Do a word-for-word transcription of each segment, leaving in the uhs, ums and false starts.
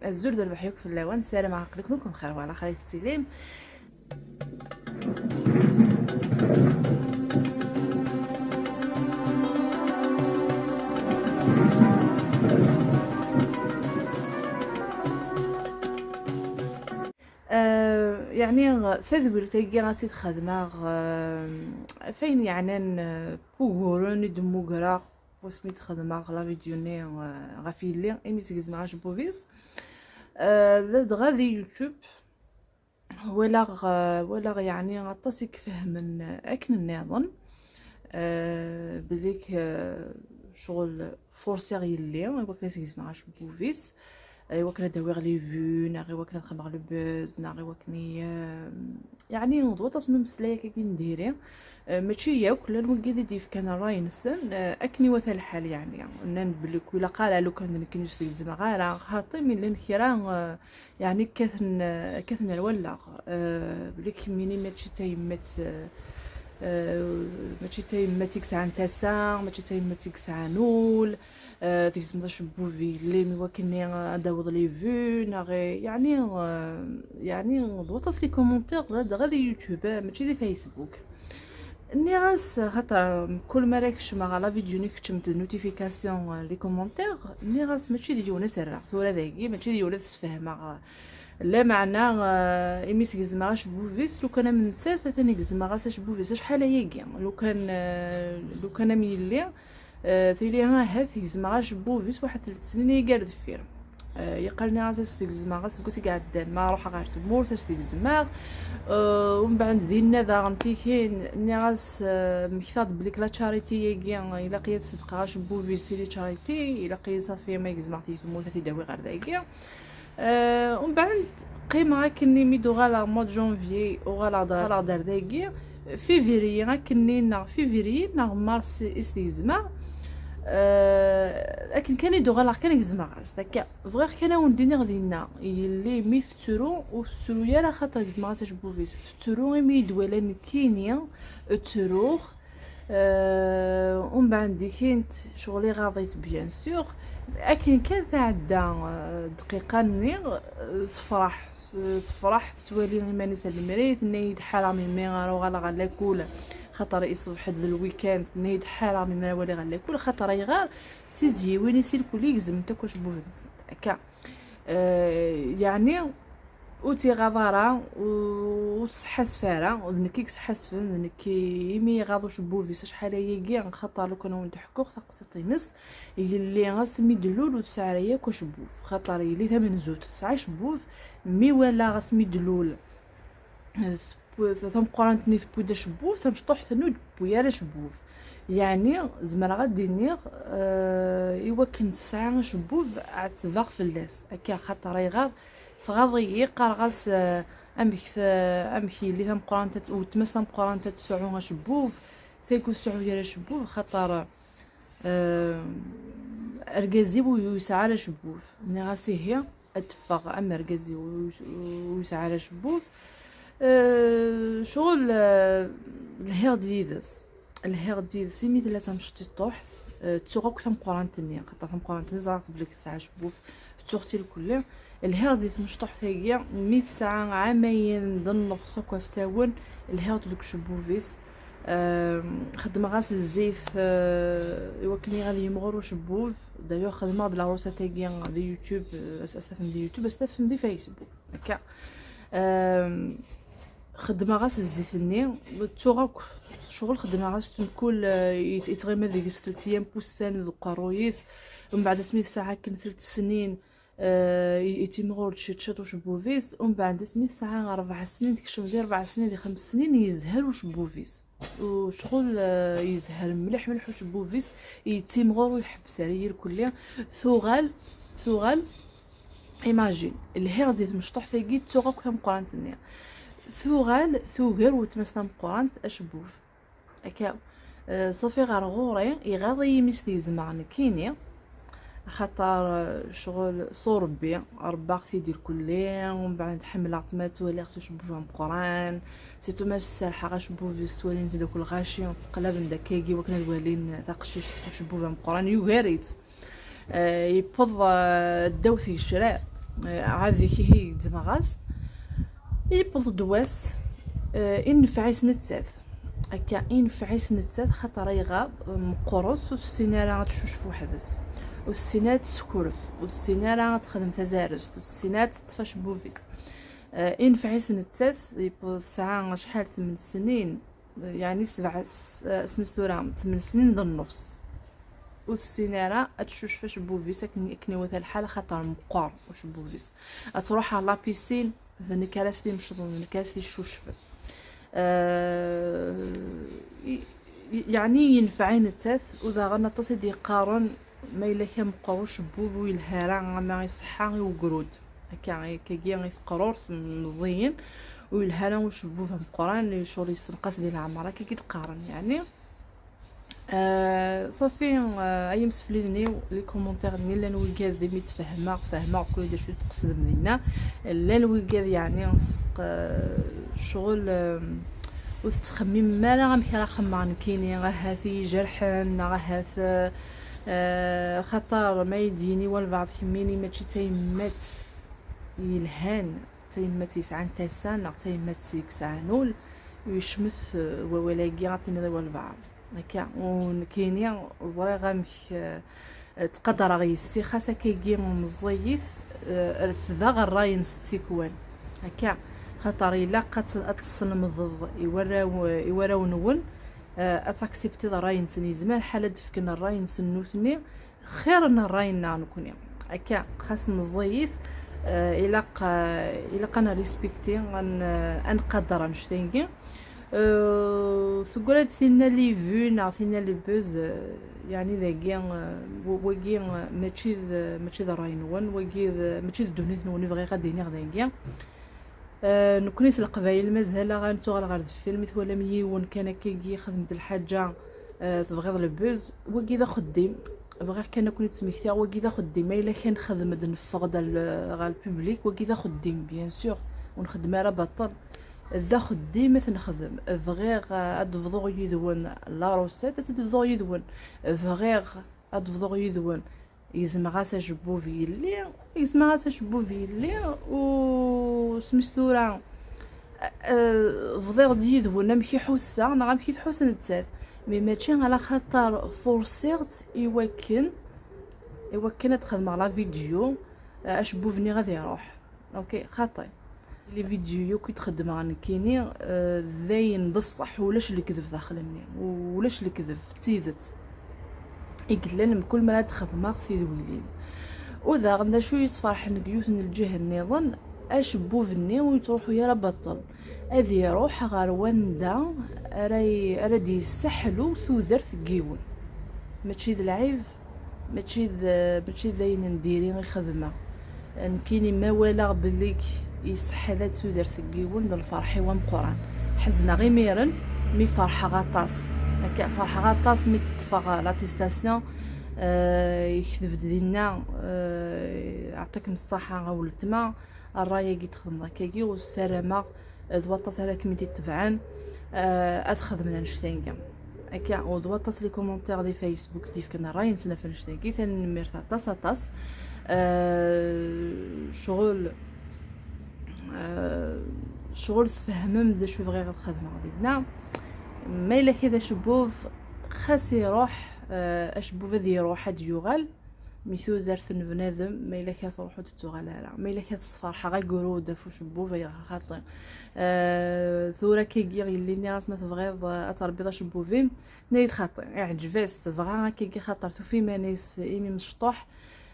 Azul d rrbeḥ yakk fell-awen, ssarameɣ aql-iken akk bxir, wala xir i tettilim. Eh, yeɛni, tadwilt-agi ad tt-id-xedmeɣ, eh, ɣef ayen yeɛnan, eh, uguren i d-mmugreɣ wasmi d-xedmeɣ la vidéo-nni, eh, ɣef yelli imi s-gezmeɣ acebbub-is. Eh, ladɣa di YouTube, walaɣ, eh, walaɣ yeɛni aṭas i ifehmen akken nniḍen, eh, belli k-, eh, ccɣel forsiɣ yelli i wakken ad s-gezmeɣ acebbub-is, eh, i wakken ad d-awiɣ les vues, neɣ i wakken ad xedmeɣ le buzz, neɣ i wakken i, eh, yeɛni d waṭas n umeslay akka i n-diri. Eh, mačči yakk, llan wigi i d-yefkan ṛṛay-nsen, eh, akken iwata lḥal, yeɛni. Nnan belli ur ilaq ara lukan d nekkni ur s-gezmeɣ ara, xaṭi mi llan kra, eh, yeɛni kkaten, eh, kkaten ar wallaɣ. Eh, belli kemmini mačči d tayemmat, eh, eh, mačči d tayemmat i yesɛan tasa, mačči d tayemmat i yesɛan ul, eh, tgezmeḍ acebbub i yelli-m i wakken ad d-tawiḍ les vues, neɣ, eh, yeɛni, eh, yeɛni d waṭas les commentaires, ladɣa di YouTube, eh, mačči di Facebook. Nniɣ-as, xaṭer mkul mi ara kecmeɣ ɣer la vidéo-nni keččment-d notification, eh, les commentaires, nniɣ-as mačči d yiwen ad s-rreɣ tura dagi, mačči d yiwen ad s-sfehmeɣ, eh, lameɛna, eh, imi s-gezmeɣ acebbub-is, lukan am nettat, atan i gezmeɣ-as acebbub-is acḥal ayagi, lukan, eh, lukan am yelli, eh, tili ahat gezmeɣ acebbub-is waḥed telt snin i gar deffir. Eh, yeqqar nniɣ-as ad s-t-gezmeɣ aseggas i iɛeddan, ma ruḥeɣ ɣer tmurt ad s-t-gezmeɣ. Eh, umbeɛd dinna daɣen tikin, nniɣ-as, eh, mmektaɣ-d belli la charité-agi, ilaq-iyi ad sedqeɣ acebbub-is i la charité, ilaq-iyi safi ma gezmeɣ-t i tmurt ad t-id-awiɣ ɣer dagi. Eh, umbeɛd qqimeɣ akkenni mi d-uɣaleɣ mois de janvier, uɣaleɣ-d, uɣaleɣ-d ar dagi, février akkenni neɣ février neɣ mars i s-t-gezmeɣ. Eh, akken kan i d-uɣaleɣ kan gezmeɣ-as-t akka. Bɣiɣ kan ad wen-d-iniɣ dinna, yelli mi tettru, ur tettru ara xaṭer gezmeɣ-as acebbub-is, tettru imi i d-twala nekkini ttruɣ. Eh, umbeɛd dikint ccɣel iɣaḍ-itt, bien sûr. Akken kan tɛedda, eh, dqiqa-nni, eh, tefreḥ, eh, tefreḥ, tettwali iman-is ar lemri, tenna-yi-d ḥareɣ melmi ara uɣaleɣ ɣer lakul, xaṭer iṣbeḥ-d d lwikand, tenna-yi-d ḥareɣ melmi ara waliɣ ɣer lakul, xaṭer ayɣer? Tizyiwin-is irkelli gezment akk acebbub-nsent. Akka. Eh, yeɛni, ur tt-iɣaḍ ara, ur, ur tesḥasef ara, d nekk i yesḥasfen, d nekk i, imi iɣaḍ ucebbub-is acḥal ayagi, xaṭer lukan ad wen-d-ḥkuɣ taqsiṭ-ines, yelli asmi d-tlul ur tesɛi ara yakk acebbub, xaṭer yelli tamenzut tesɛa acebbub, mi walaɣ asmi d-tlul, tewwi-, tameqqrant-nni tewwi-d acebbub, tamecṭuḥt-nni ur d-tewwi ara acebbub. Yeɛni, zemreɣ ad d-iniɣ, eh, i wakken tesɛa acebbub, ɛettbeɣ fell-as. Akka, xaṭer ayɣer? Tɣaḍ-iyi, qqareɣ-as, eh, amek t-, amek yelli tameqqrant ad, weltma-s tameqqrant ad tesɛu acebbub, tagi ur tesɛu ara acebbub, xaṭer, eh, argaz-iw ur yesɛi ara acebbub. Nniɣ-as ihi, ad teffeɣ am argaz-iw ur, ur yesɛi ara acebbub. Eh, ccɣel, eh, lhiɣ-d yid-s. Lhiɣ-d yid-s imi tella tamecṭuḥt, eh, ttuɣ akk tameqqrant-nni, xaṭer tameqqrant-nni ẓriɣ-tt belli tesɛa acebbub, ttuɣ-tt irkelli. Lhiɣ di tmecṭuḥt-agi, mi tesɛa ɛamayen d nnefs akk ɣef tawen, lhiɣ-d deg ucebbub-is. Ehm, xedmeɣ-as zzit, eh, i wakken ad yimɣur ucebbub. D'ailleurs, xedmeɣ-d la recette-agi di YouTube, eh, as-, as tafem di YouTube, as tafem di Facebook. Akka. Ehm, xedmeɣ-as zzit-nni, ttuɣ akk ccɣel, xedmeɣ-as-t mkul, eh, yet-, yettɣima deg-s telt eyyam n wussan deg uqerruy-is, mbeɛd asmi tesɛa akken telt snin, eh, yettimɣur-d ciṭ ciṭ ucebbub-is, mbeɛd asmi tesɛa rebɛa snin, tekcem di rebɛa snin, di xems snin, yezhar ucebbub-is. U ccɣel, eh, yezhar mliḥ mliḥ ucebbub-is, yettimɣur ur iḥebbes ara irkelli, tuɣal, tuɣal, imagine, lhiɣ di tmecṭuḥt-agi, ttuɣ akk tameqqrant-nni. Tuɣal tugar weltma-s tameqqrant acebbub. Akka, eh, ṣafi ɣer ɣur-i, iɣaḍ-iyi mi s-t-gezmeɣ nekkini, axaṭer, eh, ccɣel s urebbi, rebbaɣ-t-id irkelli, umbeɛd ḥemmleɣ-tt ma ttwaliɣ s ucebbub ameqqran, surtout ma s-serḥeɣ acebbub-is, ttwalin-t d akk lɣaci, ttqalaben-d akkagi wakken ad walin taqcict s ucebbub ameqqran, yugar-itt. Eh, yewweḍ, eh, ddaw tgecrar. Eh, ɛad zik ihi gezzmeɣ-as-t. Yewweḍ-d wass, eh, inefɛ-is nettat. Akka, inefɛ-is nettat, xaṭer ayɣer meqqret, ur tessin ara ad tcucef weḥd-s. Ur tessin ara ad teskuref, ur tessin ara ad texdem tazarest, ur tessin ara ad teṭṭef acebbub-is. Eh, inefɛ-is nettat, yewweḍ tesɛa acḥal, tmen snin, yeɛni sebɛa s-, eh, smis tura, tmen snin d nnefs. Ur tessin ara ad tcucef acebbub-is akken, akken iwata lḥal, axaṭer meqqer ucebbub-is. Ad truḥ ɣer la piscine, d nekk ara s-t-imecḍen, d nekk ara s-t-icucfen. Eh, i-, i-, yeɛni yenfeɛ i nettat, u daɣen aṭas i d-yeqqaren ma yella kan meqqer ucebbub ur yelha ara ama iṣeḥḥa i ugrud. Akka, akkagi i teqrurt meẓẓiyen, ur yelha ara ucebbub ameqqran, icɣel yessenqas di leɛmer, akkagi d-qqaren, yeɛni. Eh, ṣafi, eh, ay imsefliden-iw, les commentaires-nni llan wigad imi d-fehmeɣ, fehmeɣ kul d acu i d-tqesdem dinna. Llan wigad, yeɛni, sq-, eh, ccɣel, eh, ur tettxemmimem ara amek ara xemmeɣ nekkini, ahat i yi-jerḥen, neɣ ahat, eh, eh, xaṭer ma yi-d-yini walbeɛḍ kemmini mačči d tayemmat yelhan, d tayemmat yesɛan tasa, neɣ d tayemmat yesɛan ul, yecmet, eh, wawal-agi ad tiniḍ i walbeɛḍ. Akka, u nekkini ẓriɣ amek, eh, ttqadareɣ yes-i, xas akkagi meẓẓiyit, eh, refdeɣ ṛṛay-nnes tikwal. Akka, xaṭer ilaq ad t-, ad teslemdeḍ i warraw, i warraw-nwen, eh, ad taksiptiḍ ṛṛay-nsen. Yezmer lḥal ad d-fken ṛṛay-nsen nutni xir n ṛṛay-nneɣ nekni. Akka, xas meẓẓiyit, eh, ilaq, eh, ilaq ad nrispikti, ad n-, ad nqader annect-agi. Euh, teggra-d tinna les vues neɣ tinna les buzz, euh, yeɛni dagi, euh, wa-, wagi, euh, mačči d, mačči d ṛṛay-nwen, wagi d, mačči d ddunit-nwen i bɣiɣ ad d-iniɣ dagi. Euh, nekkni s Leqbayel mazal-aɣ ad nettuɣal ɣer deffir, mi twalam yiwen kan akkagi ixdem-d lḥaǧa, euh, tebɣiḍ le buzz, wagi d axeddim. Bɣiɣ kan ad ken-id-smektiɣ, wagi d axeddim. Ma yella kan nxedm-d, neffeɣ-d ɣer le-, ɣer le public, wagi d axeddim, bien sûr, ur nxeddem ara baṭel. D axeddim i t-nexdem. Bɣiɣ, eh, ad d-bḍuɣ yid-wen la recette, ad tt-id-bḍuɣ yid-wen. Bɣiɣ ad d-bḍuɣ yid-wen. Gezmeɣ-as acebbub yelli, gezmeɣ-as acebbub yelli, u smis tura, eh, bḍiɣ-d yid-wen amek i ḥusseɣ, neɣ amek i tḥuss nettat. Mi mačči ala xaṭer fursiɣ-tt i wakken, i wakken ad xedmeɣ la vidéo, eh, acebbub-nni ad iruḥ. Ok, xaṭi. Les vidéos yakk i d-xeddmeɣ nekkini, eh, d ayen d ṣṣeḥ, ulac lekdeb daxel-nni, ulac lekdeb, d tidet i yellan mkul mi ara d-xedmeɣ tidwilin. U daɣen d acu yesferḥen deg yiwet n lǧiha nniḍen, acebbub-nni ur yettruḥu ara baṭel, ad iruḥ ɣer wanda ara y-, ara d-yessaḥlu tudert n yiwen. Mačči d lɛib, mačči d, mačči d ayen n diri i xedmeɣ. Nekkini ma walaɣ belli k-, yesseḥla-d tudert n yiwen, d lferḥ-iw ameqqran. Ḥezneɣ imiren, mi ferḥeɣ aṭas. Akka, ferḥeɣ aṭas mi ṭṭfeɣ l'attestation, eh, yekteb-d dinna, eh, "Ɛṭikem ṣṣaḥa a weltma, ṛṛay-agi txedmeḍ akkagi", u ssarameɣ d waṭas ara kem-id-itebɛen, eh, ad xedmen annect-agi. Akka, u d waṭas les commentaires di Facebook d-yefkan ṛṛay-nsen ɣef annect-agi. Tanemmirt aṭas, aṭas. Eh, ccɣel, eh, ccɣel tfehmem d acu bɣiɣ ad xedmeɣ dinna. Ma yella kra d acebbub, xas iruḥ, eh, acebbub ad iruḥ, ad d-yuɣal. Mi tudert n bnadem, ma yella kra truḥ ur d-tuɣal ara. Ma yella kra tesferḥeɣ agrud ɣef ucebbub, ay xaṭi. Eh, tura akkagi yelli nniɣ-as ma tebɣiḍ, eh, ad tṛebbiḍ acebbub-im, tenna-yi-d xaṭi, iɛǧeb-as, tebɣa akkagi xaṭer tufa iman-is imi mecṭuḥ.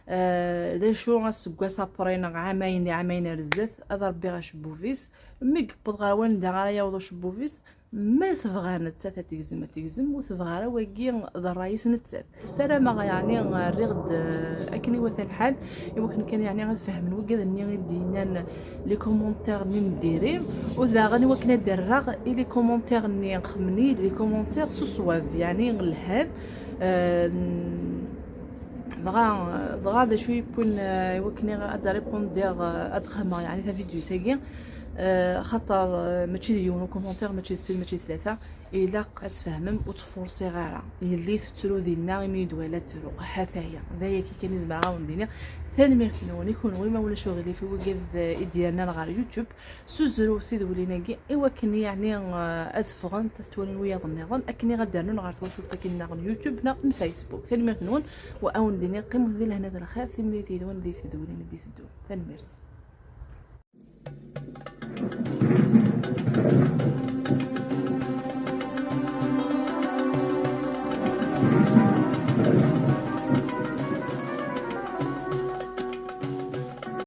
Eh, d acu aseggas après neɣ ɛamayen, ɛamayen ar zdat, ad ṛebbiɣ acebbub-is. Mi yewweḍ ɣer wanda ara yaweḍ ucebbub-is, ma tebɣa nettat ad tegzem, ad tegzem, ur tebɣa ara, wagi d ṛṛay-is nettat. Ssarameɣ, yeɛni, rriɣ-d, eh, akken iwata lḥal, i wakken kan, yeɛni, ad fehmen wigad-nni i d-yennan les commentaires-nni n diri, u daɣen i wakken ad d-rreɣ i les commentaires-nni, xemni, les commentaires s ṣṣwab, yeɛni, lhan, eh, dɣa, dɣa d acu yewwin, eh, i wakken ad d-répondiɣ, eh, ad xedmeɣ, yeɛni, tavidyut-agi. Eh, xaṭer eh, mačči d yiwen ukumentaire, mačči d sin, mačči d tlata. Ilaq ad tfehmem ur tfursiɣ ara. Yelli tettru dinna imi i d-wala ttruɣ. Hataya d aya kan i zemreɣ ad wen-d-iniɣ. Tanemmirt-nwen i kunwi, ma ulac uɣilif, i wigad eh, i d-yernan ɣer YouTube. Suzrut tidwilin-agi i wakken yeɛni eh, ad ffɣent, ad twalin wiyaḍ nniḍen akken i ad d-rnun ɣer twacult-agi nneɣ n YouTube neɣ n Facebook. Tanemmirt-nwen, wa ad wen-d-iniɣ qqimet di lehna d lxir, timlilit yid-wen di tedwilin i d-iteddun. Tanemmirt.